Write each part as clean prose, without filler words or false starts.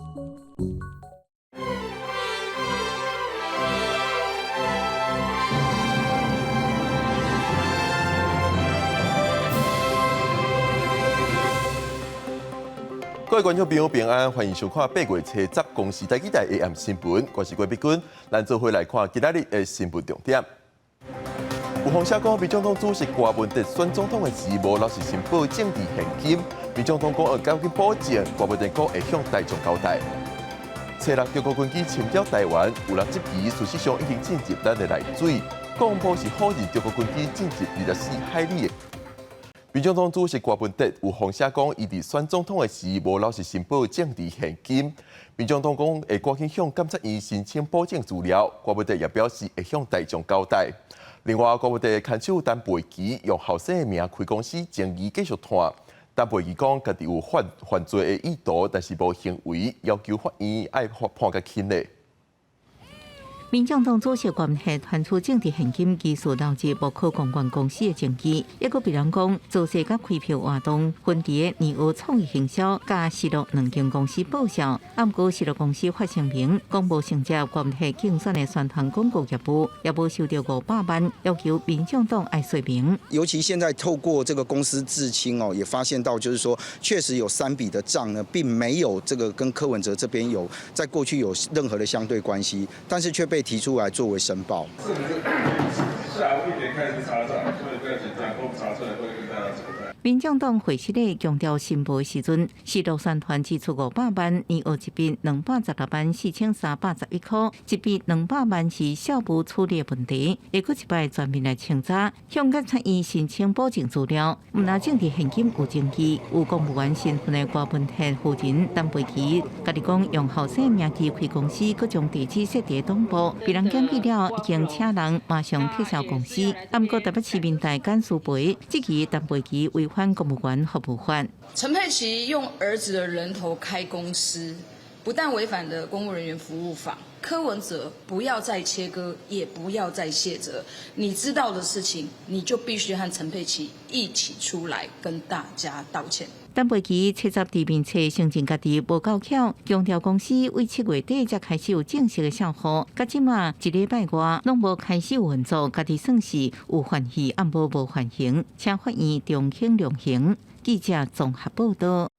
各位觀眾朋友平安，歡迎收看八月初十公視台語台 AM 新聞，我是郭碧君，咱做伙來看今仔日的新聞重點。有風聲講，民進黨主席柯文哲選總統的時，無老實申報政治獻金。民進黨講會趕緊補正，柯文哲講會向大眾交代。初六中國軍機侵擾台灣，有人質疑事實上已經進入咱的內水。國防部是否認中國軍機進入24海里的。民進黨主席柯文哲有風聲講，伊佇選總統的時，無老實申報政治獻金。民進黨講會趕緊向監察院申請補正資料。柯文哲也表示會向大眾交代。另外，柯文哲牽手陳佩琪用後生的名開公司，爭議繼續拖。陳佩琪講家己有犯犯罪的意圖，但是無行為，要求法院愛判較輕的。民進黨主席柯文哲傳出政治獻金技術導致無可公關公司的爭議，抑閣被人講造勢佮開票活動分佇年奧創意行銷佮時樂兩間公司報銷，毋過時樂公司發聲明講無承接柯文哲競選的宣傳廣告業務，也無收著500萬，要求民進黨愛說明。尤其現在透過這個公司自清哦，也發現到就是說，確實有三筆的賬呢，並沒有這個跟柯文哲這邊有在過去有任何的相對關係，但是卻被提出來作為申報。是不是？下午1點開始查賬，所以不要緊張，我們查出來會跟大家交代。民進黨會室內強調申報的時陣，時樂宣傳支出500萬，年後一筆2,164,311塊，一筆200萬是校務處理的問題，下閣一擺全面來清查，向檢察院申請補正資料。毋但政治獻金有爭議，有公務員身份的柯文哲夫人陳佩琪，家己講用後生名義開公司，閣將地址設佇東部，被人檢舉了，已經請人馬上撤銷公司。毋過台北市民代簡思培質疑陳佩琪違反公務員服務法。陳佩琪用兒子的人頭開公司，不但違反了公務人員服務法。柯文哲不要再切割，也不要再卸責。你知道的事情，你就必須和陳佩琪一起出來跟大家道歉。陳佩琪七十佇面冊承認家己無夠巧，強調公司為7月底才開始有正式的銷戶，到這馬一禮拜外攏無開始運作，家己算是有犯戲，毋過無犯刑，請法院從輕量刑。記者綜合報道。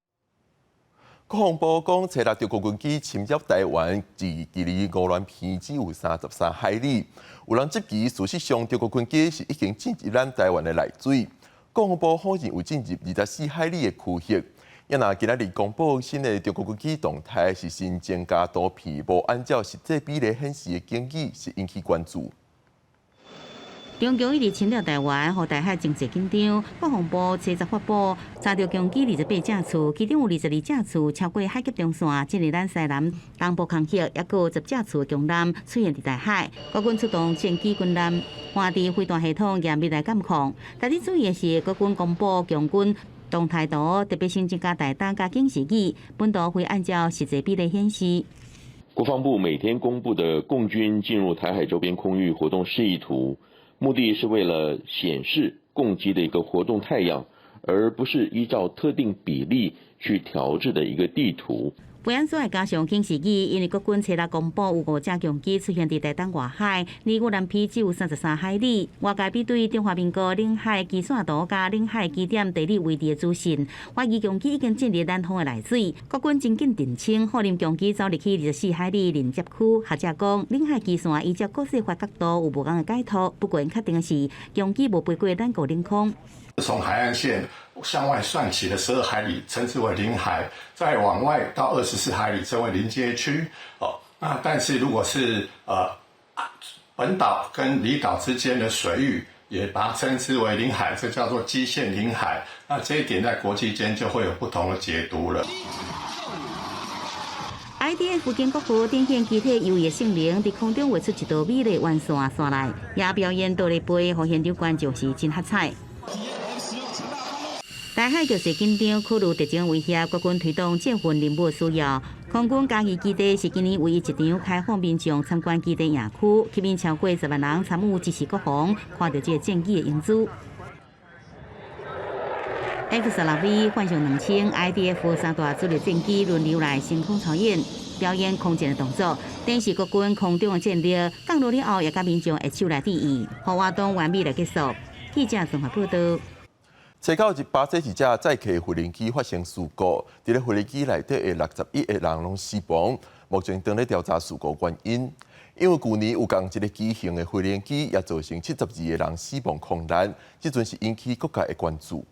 國防部講，初六中國軍機侵擾台灣，距離鵝鑾鼻只有33海里。有人質疑，事實上中國軍機是已經進入咱台灣的內水。國防部否認有進入24海里的區域。也若今仔日公布新的中國軍機動態，是新增加圖片，無按照實際比例顯示的爭議，是引起關注。中共一直侵略台灣，予台海情勢緊張。國防部初十發布，查著共機28架次，其中有22架次超過海峽中線，進入咱西南東部空域，抑閣有10架次共艦出現佇大海。國軍出動戰機軍艦，環地飛彈系統嚴密來監控。值得注意的是，國軍公布共軍動態圖，特別新增加大彈佮警示語，本圖會按照實際比例顯示。國防部每天公布的共軍進入台海周邊空域活動示意圖，目的是為了顯示共機的一個活動態樣，而不是依照特定比例去調製的一個地圖。維安所會加上警示語，因為國軍初六公布有五架共機出現佇台東外海，離鵝鑾鼻只有33海里。外界比對中華民國領海基線圖佮領海基點地理位置的資訊，懷疑共機已經進入咱方的內水。國軍真緊澄清，否認共機走入去24海里鄰接區。學者講，領海基線依照國際法角度有無仝的解讀，不過確定的是，共機無飛過咱國領空。從海岸線向外算起的12海里，稱之為領海；再往外到24海里，稱為鄰接區。哦，那但是如果是本島跟離島之間的水域，也把它稱之為領海，這叫做基線領海。那這一點在國際間就會有不同的解讀了。 IDF 建國號展現機體優異性能，佇空中畫出一道美麗圓線線來，也表演倒立飛，予現場觀眾是真喝彩。台海局勢緊張，考慮特種威脅，國軍推動戰訓任務需要。空軍嘉義基地是今年唯一一場開放民眾參觀基地營區，吸引超過10萬人參與支持國防，看著這個戰機的英姿。F-16V 幻象2000 IDF 三大主力戰機輪流來升空操演，表演空戰的動作，展示國軍空中的戰力。降落了後，也佮民眾握手來致意，活動完美來結束。記者綜合報道。初九日，巴西一架載客飛行機發生事故，佇咧飛行機內底的61個人攏死亡。目前正咧調查事故原因。因為舊年有仝一个機型的飛行機，也造成72個人死亡空難，這陣是引起各界的關注。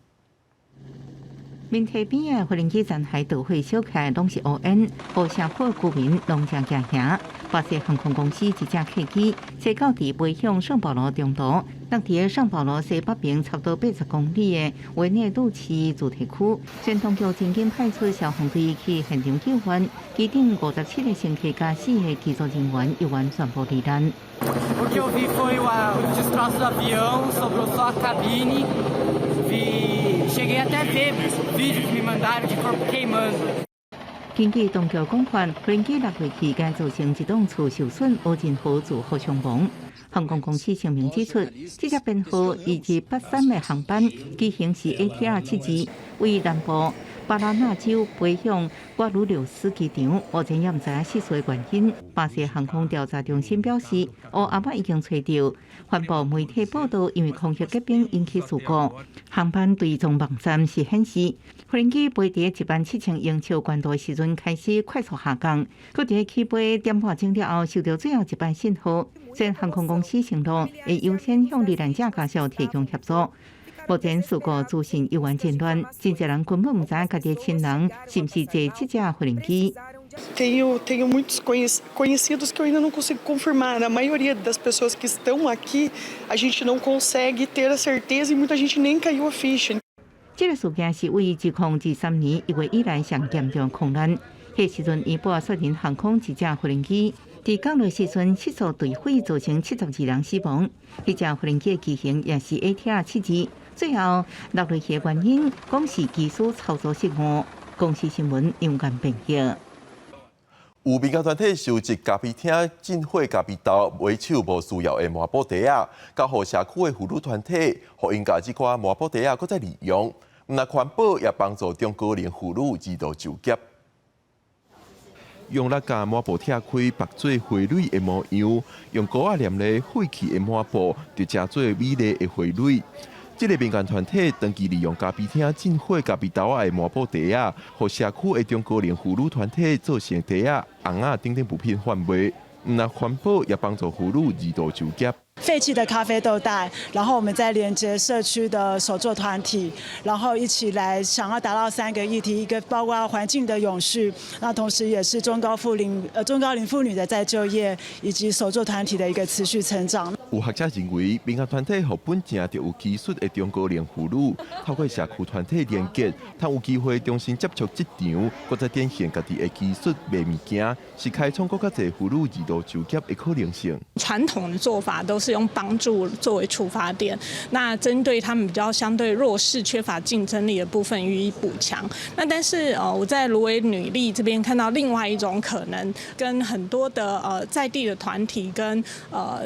面堤邊的飛行機殘骸導火燒起來，攏是烏煙，予社區居民攏誠驚嚇。巴西航空公司一架客機，初九佇飛向聖保羅中途，落佇聖保羅西北邊差不多80公里的維內魯市住宅區，雖然當局真緊派出消防隊去現場救援，機頂57個乘客佮四个機組人員猶原全部罹難。 O que eu vi foi o destroço do avião, sobrou só a cabine. Vi, cheguei até ver vídeos que me mandaram de corpo queimando. 根據當局講法，飛機落落期間造成一棟厝受損，無任何住戶傷亡。航空公司聲明指出，這架編號2283的航班機型是 ATR 72，為南部巴拉那州飛向瓜魯留斯機場，目前也毋知影失事的原因。巴西航空調查中心表示，烏阿媽已經揣著。環保媒體報道，因為空氣結冰引起事故。航班追蹤網站是顯示，飛行機飛佇17,000英尺高度的時陣開始快速下降，閣佇起飛點半鐘了後收到最後一擺信號。雖然航空公司承諾會優先向罹難者家屬提供協助。目前事故資訊猶原混亂，真濟人根本毋知影家己的親人是毋是坐這架飛行機。 Tenho muitos conhecidos que eu ainda não consigo confirmar. A maioria das pessoas que estão aqui, a gente não consegue ter a certeza e muita gente nem caiu a ficha. 這个事件是為2023年1月以來上嚴重空難。彼時陣，伊波雪人航空一架飛行機佇降落時陣失速墜毀，造成72人死亡。彼架飛行機的機型也是 ATR 72，最後落落去的原因，講是機師操作失誤。公視新聞楊間編譯。有民間團體收集咖啡廳進貨咖啡豆，買手無需要的麻布袋仔，交予社區的婦女團體，予𪜶共這寡麻布袋仔閣再利用。毋但環保，也幫助中高齡婦女二度就業。用六共抹布拆開，縛做花蕊的模樣，用膏仔黏咧廢棄的抹布，就成做美麗的花蕊。這个民間團體長期利用咖啡廳進貨咖啡豆仔的麻布袋仔，予社區的中高齡婦女團體做成袋仔、尪仔等等物品販賣。毋但環保，也幫助婦女二度就業。廢棄的咖啡豆袋，然後我們再連接社區的手作團體，然後一起來想要達到三個議題，一個包括環境的永續，那同時也是中高齡婦女的再就業，以及手作團體的一個持續成長。有學者認為，民間團體予本正就有技術的中高齡婦女，透過社區團體連結，通有機會重新接觸職場，閣再展現家己的技術賣物件，是開創閣較濟婦女二度就業的可能性。傳統的做法都是用幫助作為出發點，那針對他們比較相對弱勢、缺乏競爭力的部分予以補強。那但是我在蘆葦女力這邊看到另外一種可能，跟很多的在地的團體跟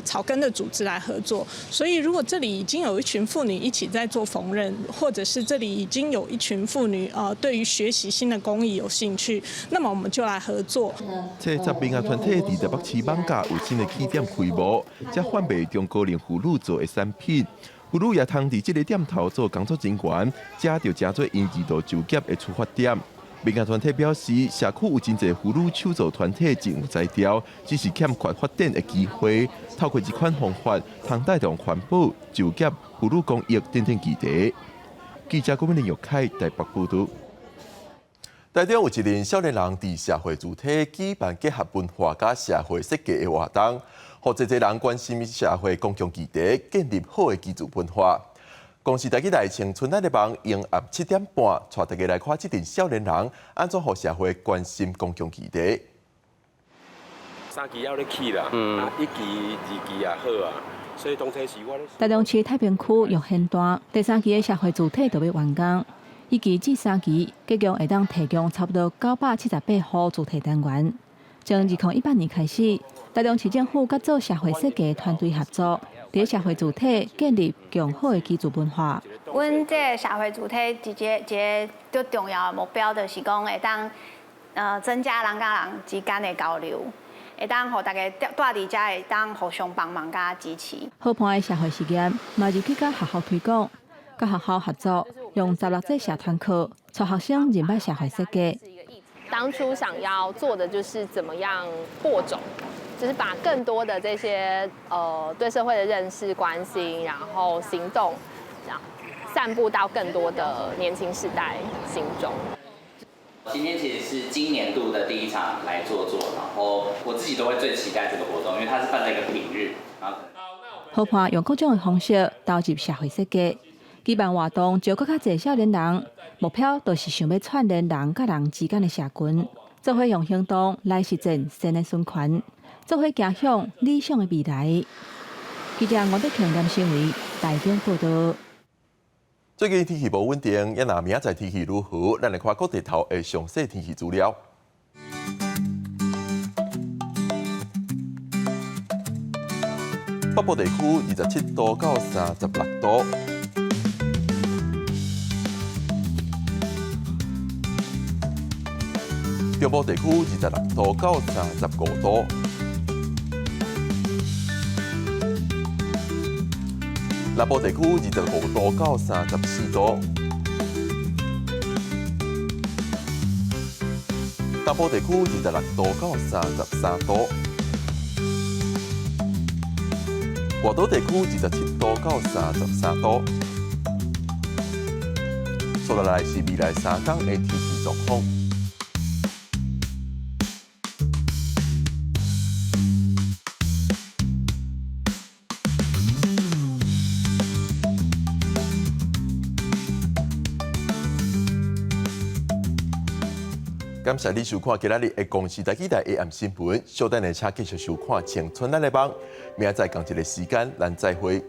草根的組織來合作。所以如果這裡已經有一群婦女一起在做縫紉，或者是這裡已經有一群婦女對於學習新的工藝有興趣，那麼我們就來合作。這十民間團體佇台北市艋舺有新的起點開幕，才販賣中高齡婦女做的產品。婦女也通佇這个店頭做工作人員，這就成做𪜶二度就業的出發點。民間團體表示，社區有真濟婦女手作團體真有才調，只是欠缺發展的機會。透過這款方法，通帶動環保、就業、婦女公益等等議題。記者郭美玲玉凱台北報道。台中有一群少年人佇社會主體舉辦結合文化佮社會設計的活動，予濟濟人關心社會公共議題，建立好的居住文化。公視台語台青春咱的網營暗7點半，帶大家來看這陣少年人按怎予社會關心公共議題。三期猶咧起啦，一期、二期也好啊，所以當初是我咧。台中市太平區育賢段第三期的社會住宅就欲完工，一期至三期，合共會當提供差不多978戶住宅單元。從2018年開始，台中市政府佮做社會設計團隊合作，佇社會住宅建立良好的居住文化。阮這个社會主體一个一个最重要的目標，就是講會當增加人佮人之間的交流，會當予大家蹛佇遮會當互相幫忙佮支持。河畔的社會實驗嘛入去佮學校推廣，佮學校合作，用十六節社團課，帶學生認捌社會設計。當初想要做的就是怎麼樣播種，就是把更多的這些對社會的認識、關心，然後行動，散布到更多的年輕世代心中。今天其實是今年度的第一場來做做，然後我自己都會最期待這個活動，因為它是辦在一個平日。河畔用各種的方式投入社會設計，舉辦活動招閣較濟少年人，目標就是想欲串聯人佮人之間的社群，做伙用行動來實踐新的循環，做伙行向理想的未來。記者王德慶、林新偉台中報道。最近天氣無穩定，啊若明仔載天氣如何？咱來看各地頭的詳細天氣資料。北部地區27度到36度，中部地區26度到35度，南部地區25度到34度，東部地區26度到33度，外島地區27度到33度。接落來是未來三天的天氣狀況。感謝你收看今仔日的公視台語台 AM 新聞，稍等下請繼續收看《青春咱的夢》，明仔載仝一个時間，咱再會。